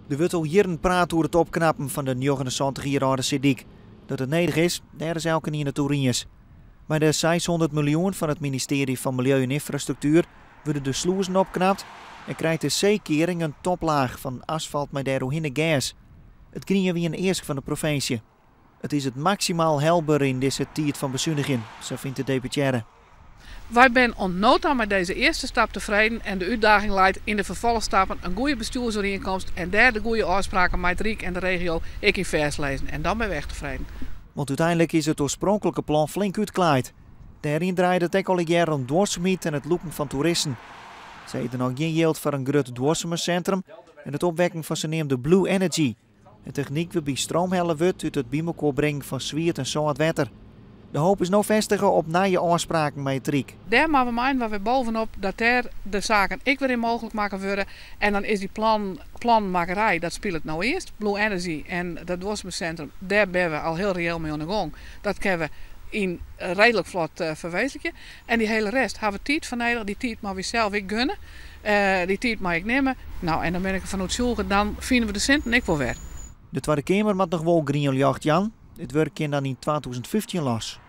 Der wurdt al jierren praat oer it opknappen fan de 79 jier âlde seedyk. Dat it nedich is, dêr is elkenien it oer iens. Mei de 600 miljoen fan it ministearje fan Miljeu en Ynfrastruktuer wurde de slûzen opknapt en krijt de seekearing in toplaach fan asfalt mei dêroerhinne gers. It grien wie in eask fan de provinsje. It is it maksimaal helbere yn dizze tiid fan besunigjen, sa fynt de deputearre. Wy binne oant no ta mei dizze earste stap tefreden en de útdaging leit yn de ferfolchstappen, in goede bestjoersoerienkomst en dêr de goede ôfspraken mei it Ryk en de regio ek yn fêstlizzen. En dan binne we echt tefreden. Want úteinlik is it oarspronklike plan flink útklaaid. Dêryn draait it ek allegear om duorsumheid en it lûken fan toeristen. Sa is der noch gjin jild foar in grut duorsumensintrum en it opwekken fan saneamde blue energy. In technyk wêrby't stroom helle wurdt út it bymekoar bringen fan swiet en sâlt wetter. De hoop is no fêstige op nije ôfspraken mei it Ryk. Dêr moatte we mei wer bovenop dat dêr de saken ek wer yn mooglik makke wurde. En dan is dy plan, planmakkerij, dat spilet no earst. Blue Energy en dat duorsumensintrum, dêr binne we al hiel reëel mei oan de gong. Dat kinne we yn reedlik flot ferwêzentlikje. En dy hiele rest hawwe we tiid foar nedich. Dy tiid moatte we sels ek gunne. Dy tiid mei ik nimme. No, en dan bin ik derfan oertsjûge, dan fine we de sinten ek wol wer. De Twadde Keamer moat noch wol grien ljocht jaan. It wurk kin dan yn 2015 los.